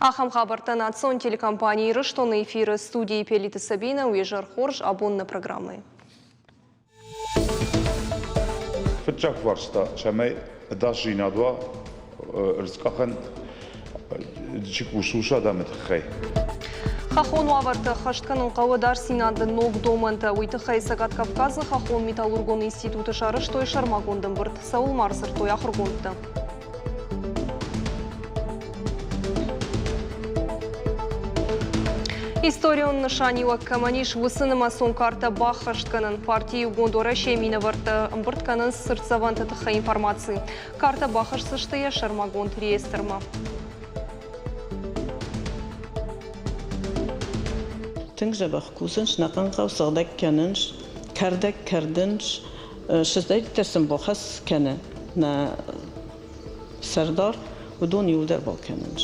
Ахӕм хабӕрттӕ национ телекомпани Ирыстоны эфиры студийы Пелиты Сабинӕ уе зӕр хорз абон нӕ программӕйы. Фыццаг фарста, цӕмӕй ӕдасдзинад уа ӕрдзкъахӕн чи кусы, уыцы адӕмы тыххӕй. Хӕххон уавӕрты ӕххӕст кӕнын хъӕуы ӕдасдзинады ног домӕнтӕ. Уый тыххӕй Цӕгат Кавказы хӕххон металлургон институты сарӕзтой сӕрмагонд ӕмбырд. Цӕуыл ма ӕрдзырдтой ахуыргондтӕ? Историон нысаниуӕг кӕмӕн ис, уыцы нымӕцон картӕ баххӕст кӕнын. Парти Иугонд Уӕрӕсейы минӕвӕрттӕ ӕмбырд кӕнынц цыртдзӕвӕнты тыххӕй информаци. Картӕ бахӕсдзысты йӕ сӕрмагонд реестрмӕ. Тынг дзӕбӕх кусынц, нӕхъӕн хъӕу сыгъдӕг кӕнынц, кӕрдӕг кӕрдынц, сыздӕриддӕр сын бахӕс кӕны нӕ сӕрдар, уыдон иуылдӕр бакӕнынц.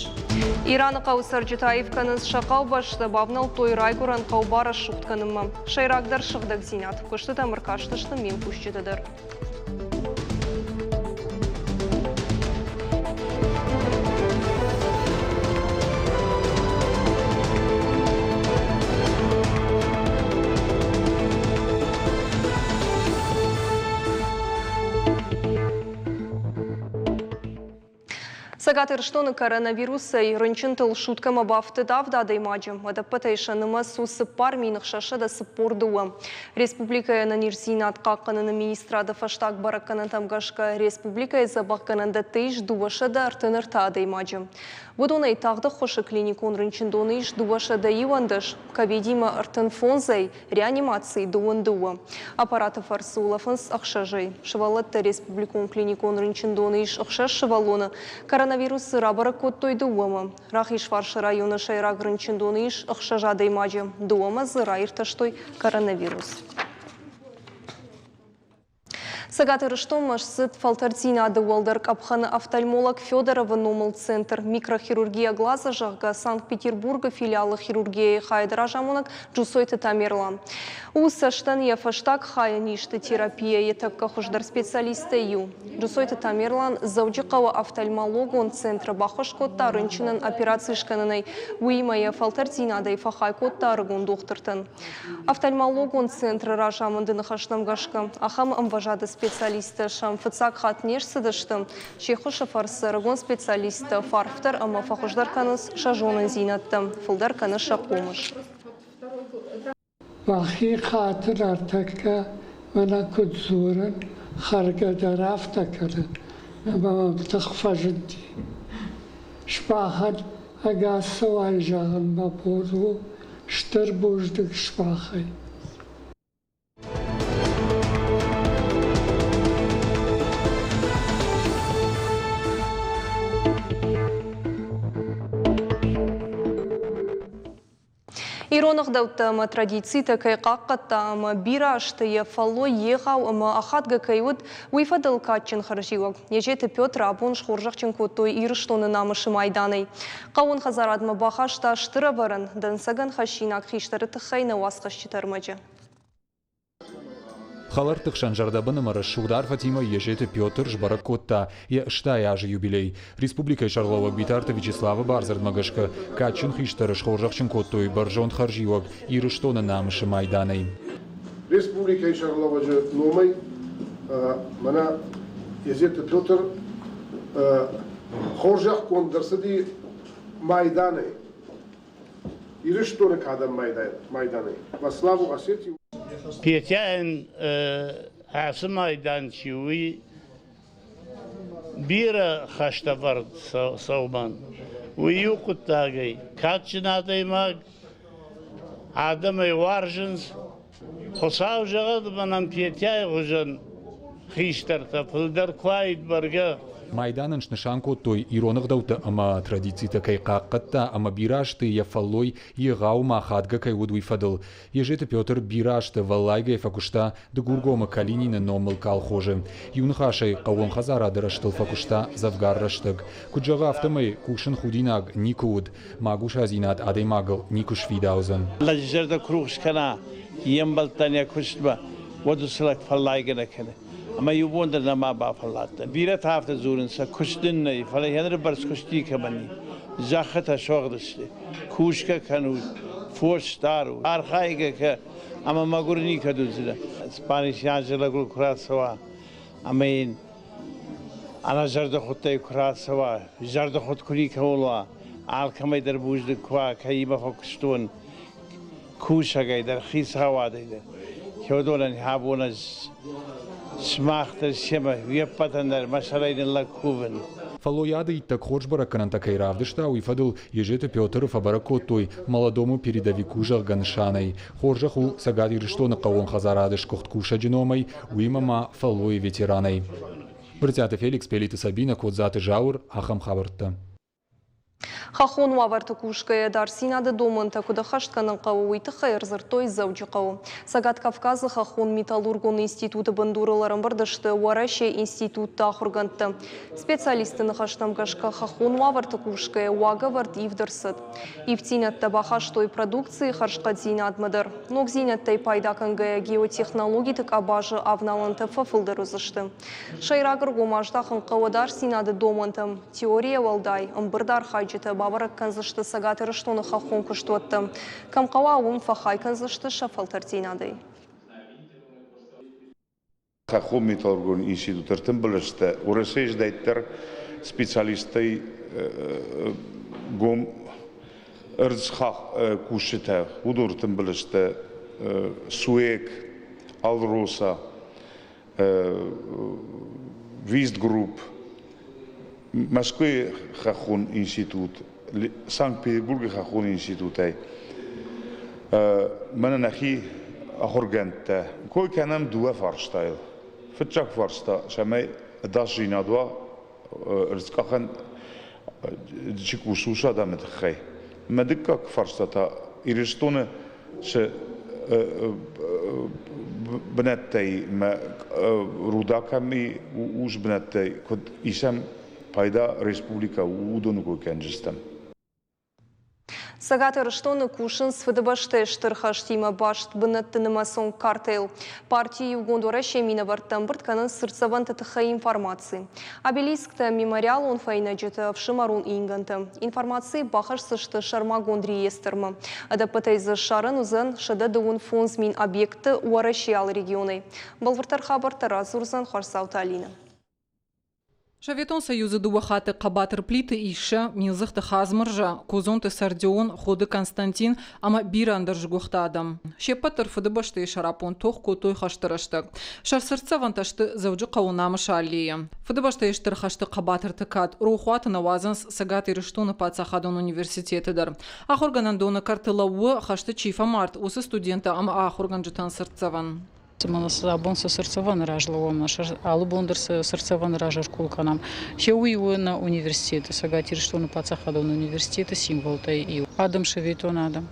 Ираны хъӕуы цӕрджытӕ аив кӕнынц сӕ хъӕубӕстӕ, бавнӕлдтой райгуырӕн хъӕу барӕсугъд кӕнынмӕ. Сӕйрагдӕр сыгъдӕгдзинад. Куыстытӕм ӕркастысты ме мкусджытӕ дӕр. Цӕгат Ирыстоны коронавирусӕй рынчынтыл суткӕмӕ бафтыд авд адӕймаджы. Ӕдӕппӕтӕй сӕ нымӕц у 4642. Республикӕйы ӕнӕниздзинад хъахъхъӕныны министрады фӕстаг бӕрӕггӕнӕнтӕм гӕсгӕ республикӕйы дзӕбӕхгӕнӕндӕтты ис 233 адӕймаджы. Уыдонӕй тагъд ӕххуысы клиникон рынчындоны ис 211, ковидимӕ 35-ӕй, реанимацийы 22. Аппараты фӕрцы улӕфынц ӕхсӕзӕй. Сывӕллӕтты республикон клиникон рынчындоны ис ӕхсӕз сывӕллоны. Коронавирусы рабӕрӕг кодтой дыууӕмӕ. Рахизфарсы районы сӕйраг рынчындоны ис ӕхсӕз адӕймаджы. Дыууӕмӕ дзы раиртӕстой коронавирус. Цӕгат Ирыстонмӕ ссыд фӕлтӕрддзинады уӕлдӕр къӕпхӕны офтальмолог Федоровы номыл центр микрохирургия глаза, зӕгъгӕ, Санкт-Петербургы филиалы хирургияйы хайады разамонӕг Джусойты Тамерлан. У цӕстӕн йӕ фӕстаг хайы низты терапияйы тӕккӕ хуыздӕр специалисттӕй иу. Джусойты Тамерлан Дзӕуджыхъӕуы офтальмологон центры баххуыс кодта рынчынӕн операци скӕнынӕй, уыимӕ йӕ фӕлтӕрддзинадӕй фӕхай кодта ӕрыгон дохтыртӕн. Офтальмологон центры разамынды ныхӕстӕм гӕсгӕ, ахӕм ӕмвӕзады специалисттӕ сӕм фыццаг хатт не рцыдысты. Се ххуысы фӕрцы ӕрыгон специалисттӕ фӕарфдӕр ӕмӕ фӕхуыздӕр кӕнынц сӕ зонындзинӕдтӕ, фылдӕр кӕны сӕ хъомыс. Мӕхи хатыр ӕртӕккӕ мӕнӕ куыд дзурын, хӕргӕ дӕр афтӕ кӕнын, ӕмӕ мӕм тых фӕзынди. Сымахӕн ӕгас цӕуай зӕгъын мӕ бон у, стыр бузныг сымахӕй. Ирон ӕгъдӕуттӕ ӕмӕ традицитӕ кӕй хъахъхъӕдта ӕмӕ бирӕ азты йӕ фӕллой егъау ӕмӕ ахадгӕ кӕй уыд, уый фӕдыл кадджын хӕрзиуӕг Езеты Петр абон схорзӕхджын кодтой Ирыстоны намысы майданӕй. Хъӕууон хӕдзарадмӕ бахаста стыр ӕвӕрӕн, дӕнцӕгӕн хӕссинаг хистӕры тыххӕй нӕ уацхӕсджыты ӕрмӕджы. Хӕлӕртты хсӕн зӕрдӕбын ӕмӕ рӕсугъд арфӕтимӕ Езеты Петр сбӕрӕг кодта йӕ 80 азы юбилей. Республикӕйы сӕргълӕууӕг Битарты Вячеславы бардзырдмӕ гӕсгӕ кадджын хистӕры схорзӕхджын кодтой бӕрзонд хӕрзиуӕг Ирыстоны намысы майданӕй. Республикӕйы сӕргълӕууӕджы номӕй мӕнӕ Езеты Петр хорзӕхгонд ӕрцыди майданӕй. Ирыстоны кадӕн майданӕй. Во славу Осетии. Петяйӕн ацы майдан чи уый бирӕ хӕстӕвӕрд цӕуымӕн. Уый иу хъуыддагӕй кадджын адӕймаг, адӕм ӕй уарзынц. Хуыцау зӕгъӕд, мӕнӕн Петяйы хуызӕн хистӕртӕ фылдӕр куы уаид бӕргӕ. Майданӕн снысан кодтой ирон ӕгъдӕуттӕ ӕмӕ традицитӕ кӕй хъахъхъӕдта ӕмӕ бирӕ азты йӕ фӕллой егъаумӕ ахадгӕ кӕй уыд, уый фӕдыл. Езеты Петр бирӕ азты вӕллайгӕйӕ фӕкуыста Дыгургомы Калинины номыл колхозы. Иу ныхасӕй, хъӕууон хӕдзарады рӕзтыл фӕкуыста дзӕвгар рӕстӕг. Куыд зӕгъы, афтӕмӕй кусын худинаг никуы уыд, магусадзинад адӕймагыл никуы сфидаудзӕн. Лӕджы зӕрдӕ куы рухс кӕна йе мбӕлттӕн йӕ куыстмӕ, уӕд уыцы лӕг фӕллайгӕ нӕ кӕны. Ӕмӕ иу бон дӕр нӕма бафӕлладтӕн. Бирӕтӕ афтӕ дзурынц, сӕ куыст нын нӕй, фӕлӕ йӕ ныры бӕрц куыст никӕмӕн и. Зӕххытӕ суӕгъд сты. Кусгӕ кӕнут, фос дарут, архайгӕ кӕ, ӕмӕ мӕгуыр никӕд уыдзынӕ. Спанис лӕгыл куы рацӕуа ӕмӕ йын ӕнӕзӕрдӕхудтӕй куы рацӕуа, зӕрдӕхудт куы никӕуыл уа, алкӕмӕй дӕр бузныг куы уа, кӕимӕ фӕкуыстон, кусӕгӕй дӕр, хицауадӕй дӕр. Уыдонӕн абон ӕз сымах дӕр семӕ уе ппӕтӕн дӕр мӕ сӕрӕй ныллӕг кувын. Фӕллойады иттӕг хорз бӕрӕггӕнӕнтӕ кӕй равдыста, уый фӕдыл Езеты Петры фӕбӕрӕг кодтой Молодому передовику, зӕгъгӕ, нысанӕй. Хорзӕх у Цӕгат Ирыстоны хъӕууон хӕдзарады сгуыхт кусӕджы номӕй, уыимӕ ма фӕллойы ветеранӕй. Брытъиаты Феликс, Пелиты Сабинӕ, Кодзаты Зауыр, ахӕм хабӕрттӕ. Хӕххон уавӕрты кусгӕйӕ ӕдасдзинады домӕнтӕ куыд ӕххӕст кӕнын хъӕуы, уый тыххӕй ӕрдзырдтой Дзӕуджыхъӕуы. Цӕгат Кавказы хӕххон металлургон институты бындурыл ӕрӕмбырд сты Уӕрӕсейы институтты ахуыргӕндтӕ. Специалистты ныхӕстӕм гӕсгӕ, хӕххон уавӕрты кусгӕйӕ уагӕвӕрд ивд ӕрцыд. Ивддзинӕдтӕ бахастой продукцийы хӕрзхъӕддзинадмӕ дӕр. Ногдзинӕдтӕй пайда кӕнгӕйӕ геотехнологиты къабазы авналӕнтӕ фӕфылдӕр уыдзысты. Сӕйраг ӕргом аздахын хъӕуы ӕдасдзинады домӕнтӕм. Теорийӕ уӕлдай, ӕмбырды архайджытӕ бабӕрӕг кӕндзысты Цӕгат Ирыстоны хӕххон куыстуӕттӕ. Кӕм хъӕуа, уым фӕхай кӕндзысты сӕ фӕлтӕрддзинадӕй. Хӕххон металлургон институт ӕртымбыл сты Уӕрӕсейы здӕйддӕр специалисттӕй гом ӕрдз кусджытӕ. Уыдон ӕртымбыл сты СУЭК, Алроса, Вист-групп, Мӕскуыйы хӕххон институт, Санкт-Петербургы хӕххон институтӕй. Мӕнӕ нӕхи ахуыргӕндтӕ. Кой кӕнӕм дыууӕ фарстайыл. Фыццаг фарста, цӕмӕй ӕдасдзинад уа ӕрдзкъахӕн чи кусы, уыцы адӕмы тыххӕй. Мӕ дыккаг фарста та Ирыстоны цы бынӕттӕй мӕ руда кӕм и, ус бынӕттӕй куыд исӕм пайда республикӕ, уыдоны кой кӕнджыстӕм. Цӕгат Ирыстоны кусынц Фыдыбӕстӕйы Стыр хӕстимӕ баст бынӕтты нымӕцон картӕйыл. Парти Иугонд Уӕрӕсе минӕвӕрттӕ ӕмбырд кӕнынц цыртдзӕвӕнты тыххӕй информаци. Обелисктӕ, мемориалон фӕйнӕджытӕ, ӕфсымӕрон ингӕнтӕ. Информаци бахӕсдзысты сӕрмагонд реестрмӕ. Ӕдӕппӕтӕй дзы ссарӕн уыдзӕн 125 000 объекты Уӕрӕсейы алы регионӕй. Бӕлвырддӕр хабӕрттӕ радзурдзӕн Хуарцауты Алинӕ. Советон Союзы дыууӕ хатты хъӕбатыр Плиты Иссӕ, Милдзыхты Хадзмырза, Козонты Сардион, Ходы Константин ӕмӕ бирӕ ӕндӕр сгуыхт адӕм. Се ппӕт дӕр Фыдыбӕстӕйы сӕраппонд тох кодтой хӕсты рӕстӕг. Сӕ цыртдзӕвӕнтӕ сты Дзӕуджыхъӕуы Намысы аллейы. Фыдыбӕстӕйы Стыр хӕсты хъӕбатырты кад рохуаты нӕ уадзынц Цӕгат Ирыстоны паддзахадон университеты дӕр. Ахуыргӕнӕндоны кӕрты лӕууы, хӕсты чи фӕмард, уыцы студенттӕ ӕмӕ ахуыргӕнджытӕн цыртдзӕвӕн. Цыма абон цы цыртдзӕвӕны раз лӕууӕм, алы бон дӕр цы цыртдзӕвӕны раз ӕркъул кӕнӕм, се уый у нӕ университеты, Цӕгат Ирыстоны паддзахадон университеты символтӕй иу. Адӕм советон адӕм,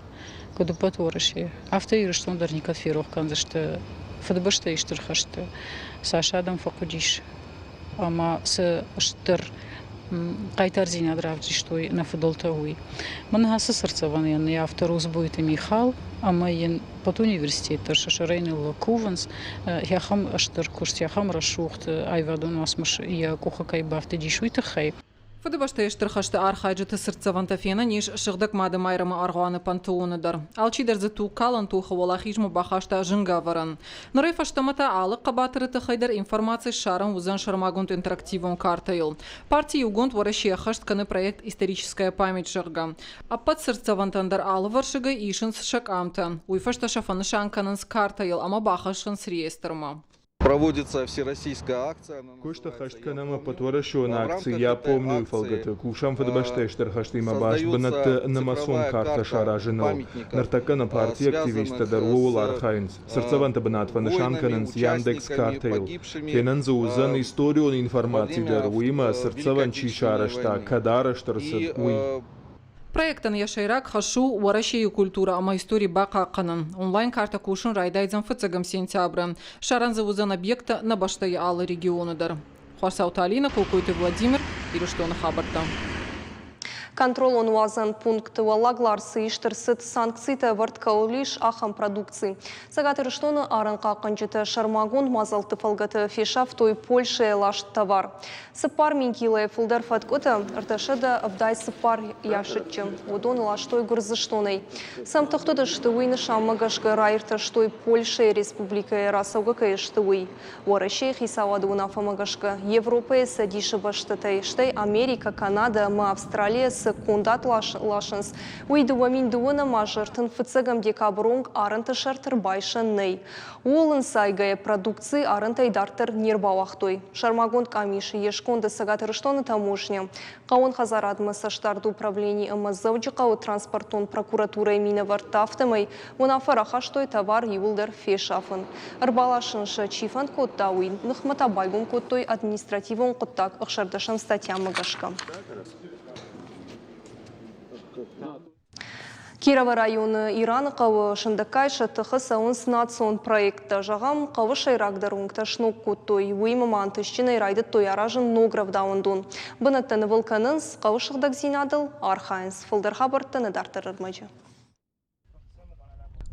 куыд ӕппӕт Уӕрӕсе, афтӕ Ирыстон дӕр никӕд ферох кӕндзысты Фыдыбӕстӕйы Стыр хӕсты цас адӕм фӕхъуыдис ӕмӕ цы стыр хъайтардзинад равдистой нӕ фыдӕлтӕ, уый. Мӕнӕ ацы цыртдзӕвӕнӕн йӕ автор Узбойты Михал ӕмӕ йын ӕппӕт университет дӕр сӕ сӕрӕй ныллӕг кувынц, ахӕм стыр куыст, ахӕм рӕсугъд аивадон уацмыс йӕ къухы кӕй бафтыдис, уый тыххӕй. Фыдыбӕстӕйы Стыр хӕсты архайджыты цыртдзӕвӕнтӕ фенӕн ис Сыгъдӕг Мады Майрӕмы аргъуаны пантеоны дӕр. Алчидӕр дзы тугкалӕн тохы уӕлахизмӕ бахаста зынгӕ ӕвӕрӕн. Нырӕй фӕстӕмӕ та алы хъӕбатыры тыххӕй дӕр информаци ссарын уыдзӕн сӕрмагонд интерактивон картӕйыл. Парти Иугонд Уӕрӕсе ӕххӕст кӕны проект «Историческая память», зӕгъгӕ. Ӕппӕт цыртдзӕвӕнтӕн дӕр алывӕрсыгӕй исынц сӕ къамтӕ. Уый фӕстӕ сӕ фӕнысан кӕнынц картӕйыл ӕмӕ бахӕссынц реестрмӕ. Проводится всероссийская акция. Куыст ӕххӕст кӕнӕм ӕппӕтуӕрӕсеон акци «Я помню» фӕлгӕты. Кусӕм Фыдыбӕстӕйы Стыр хӕстимӕ баст бынӕтты нымӕцон картӕ саразыныл. Ныртӕккӕ нӕ партийы активисттӕ дӕр ууыл архайынц. Цыртдзӕвӕнты бынат фӕнысан кӕнынц Яндекс-картӕйыл. Фенӕн дзы уыдзӕн историон информаци дӕр, уыимӕ цыртдзӕвӕн чи сарӕзта, кӕд арӕзт ӕрцыд, уый. Проектӕн йӕ сӕйраг хӕс у Уӕрӕсейы культурӕ ӕмӕ истори бахъахъхъӕнын. Онлайн-картӕ кусын райдайдзӕн фыццӕгӕм сентябры. Ссарӕн дзы уыдзӕн объекттӕ нӕ бӕстӕйы алы регионы дӕр. Хуасауты Алинӕ, Кокойты Владимир, Ирыстоны хабӕрттӕ. Контролон уадзӕн пункты Уӕллаг Ларсы ист ӕрцыд, санкцитӕ ӕвӕрд кӕуыл ис, ахӕм продукци. Цӕгат Ирыстоны арӕнхъахъхъӕнджытӕ сӕрмагонд мадзӕлтты фӕлгӕты фесӕфтой Польшӕйӕ ласт товар. 4000 килойӕ фылдӕр фӕткъуытӕ, 374 ящиччы. Уыдон ластой Гуырдзыстонӕй. Сӕм тыхтыд сты, уый нысанмӕ гӕсгӕ раиртӕстой Польшӕйы республикӕйӕ рацӕугӕ кӕй сты, уый. Уӕрӕсейы хицауады уынаффӕмӕ гӕсгӕ, Европӕйы Цӕдисы бӕстӕтӕй, стӕй Америкӕ, Канадӕ ӕмӕ Австралийӕ цы кондад ласынц, уый 2002 азы 35 декабры онг арӕнты сӕрты ӕрбайсӕн нӕй. Ууыл ӕнцайгӕйӕ продукци арӕнтӕй дарддӕр не рбауагътой. Сӕрмагонд къамисы йе сконды Цӕгат Ирыстоны таможня, хъӕууон хӕдзарадмӕ цӕстдарды управлени ӕмӕ Дзӕуджыхъӕуы транспортон прокуратурӕйы минӕвӕрттӕ афтӕмӕй уынаффӕ рахастой товар иууылдӕр фесафын. Ӕрбаласын сӕ чи фӕнд кодта, уый ныхмӕ та байгом кодтой административон хъуыддаг ӕхсӕрдӕсӕм статьямӕ гӕсгӕ. Кировы районы Ираны хъӕуы сындӕггай сӕ тыхы цӕуынц национ проекттӕ. Зӕгъӕм, хъӕуы сӕйрагдӕр уынгтӕ сног кодтой. Уыимӕ ма ӕнтыстджынӕй райдыдтой аразын ног рӕвдауӕндон. Бынӕттӕ нывыл кӕнынц, хъӕуы сыгъдӕгдзинадыл архайынц. Фылдӕр хабӕрттӕ нӕ дарддӕр ӕрмӕджы.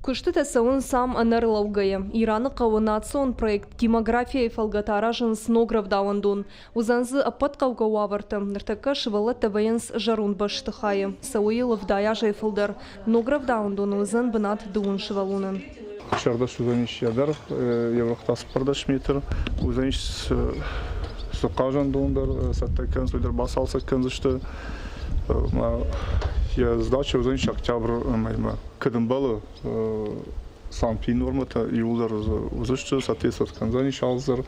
Куыстытӕ цӕуынц ам ӕнӕрлӕугӕйӕ. Ираны хъӕуы национ проект «Демография-йы фӕлгӕты аразынц ног рӕвдауӕндон. Уыдзӕн дзы ӕппӕт хъӕугӕ уавӕртӕ. Ныртӕккӕ сывӕллӕттӕ вӕййынц зӕронд бӕстыхайы. Цӕуы йыл 70 азӕй фылдӕр. Ног рӕвдауӕндоны уыдзӕн бынат дыууын сывӕллонӕн. 16 уыдзӕнис йӕ дӕргъ, йӕ уӕрх та 14 метр. Уыдзӕнис цы хъазӕндон дӕр цӕттӕ кӕнынц, уый дӕр бацалцӕг кӕндзысты. Йӕ сдача уыдзӕнис октябры мӕймӕ. Кӕд ӕмбӕлы санпи нормӕтӕ иууылдӕр уыдзысты, соответствовать кӕндзӕнис алцыдӕр.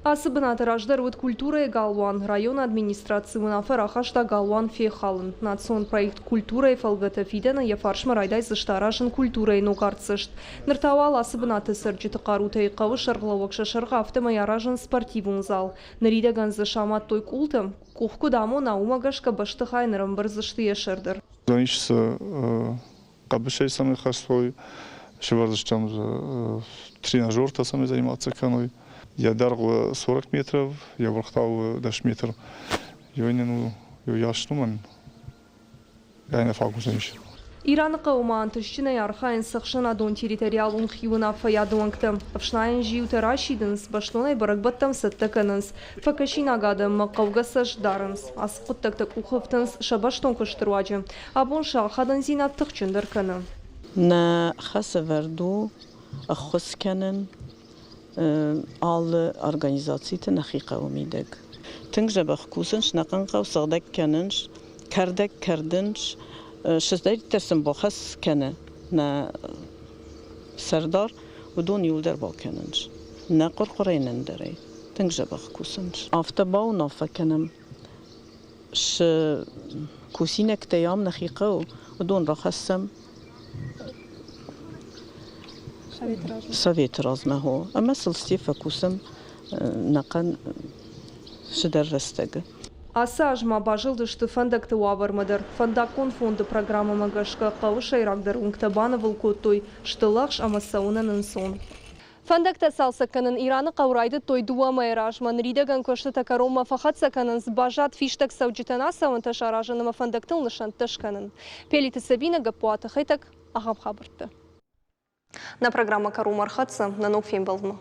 Ацы бынаты раздӕр уыд культурӕйы галуан. Районы администраци уынаффӕ рахаста галуан фехалын. Национ проект «Культурӕйы» фӕлгӕты фидӕны йӕ фарсмӕ райдайдзысты аразын культурӕйы ног артдзӕст. Ныр та уал ацы бынаты цӕрджыты хъарутӕй хъӕуы сӕргълӕууӕг сӕ сӕргъы афтӕмӕй аразынц спортивон зал. Ныридӕгӕн дзы самадтой къултӕ. Къух куыд амона, уымӕ гӕсгӕ бӕстыхай нырӕмбӕрдзысты йӕ сӕр дӕр. Ис цы хъӕбысӕй цӕмӕй хӕстой, сӕвӕрдзыстӕм дзы тренажертӕ цӕмӕй заниматься кӕной. Йӕ дӕргъ 40 метров, йӕ уӕрх та у 10 метр. Йой нын у йас нумӕн ӕнӕ фаг уыдзӕнис. Ираны хъӕуы ма ӕнтыстджынӕй архайынц ӕхсӕнадон территориалон хиуынаффӕйады уӕнгтӕ. Ӕфснайӕн зиутӕ расидынц, бӕстонӕй бӕрӕгбӕттӕм цӕттӕ кӕнынц. Фӕкӕсинаг адӕммӕ хъӕугӕ цӕст дарынц. Ацы хъуыддӕгтӕ къухы ӕфтынц сӕ бӕстон куысты руаджы. Абон сӕ ахадындзинад тыхджындӕр кӕны. Нӕ хӕсӕвӕрд у ӕххуыс кӕнын алы организациты нӕхи хъӕуы мидӕг. Тынг дзӕбӕх кусынц, нӕхъӕн хъӕу сыгъдӕг кӕнынц, кӕрдӕг кӕрдынц, цыдӕриддӕр сын бахӕс кӕны нӕ сӕрдар, уыдон иуылдӕр бакӕнынц. Нӕ хъуыр-хъуырӕй, нӕ ӕндӕрӕй. Тынг дзӕбӕх кусынц. Афтӕ бауынаффӕ кӕнӕм, цы кусинӕгтӕй ам нӕхи хъӕуы, уыдон рахӕссӕм Советы размӕ хо. Ӕмӕ сыл сте фӕкусӕм нӕхъӕн цыдӕр рӕстӕгы. Ацы аз ма базылдысты фӕндӕгты уавӕрмӕ дӕр. Фӕндаггон фонды программӕмӕ гӕсгӕ хъӕуы сӕйрагдӕр уынгтӕ банывыл кодтой, сты лӕгъз ӕмӕ цӕуынӕн ӕнцон. Фӕндӕгтӕ цалцӕг кӕнын Ираны хъӕу райдыдтой дыууӕ мӕйы размӕ. Ныридӕгӕн куыстытӕ кӕронмӕ фӕхӕццӕ кӕнынц, баззад фистӕг цӕуджытӕн ацӕуӕнтӕ саразын ӕмӕ фӕндӕгтыл нысӕнттӕ скӕнын. Пелиты Сабинӕ, Гаппуаты Хетӕг, ахӕм хабӕрттӕ. Нӕ программӕ кӕронмӕ ӕрхӕццӕ. Нӕ ног фембӕлдмӕ.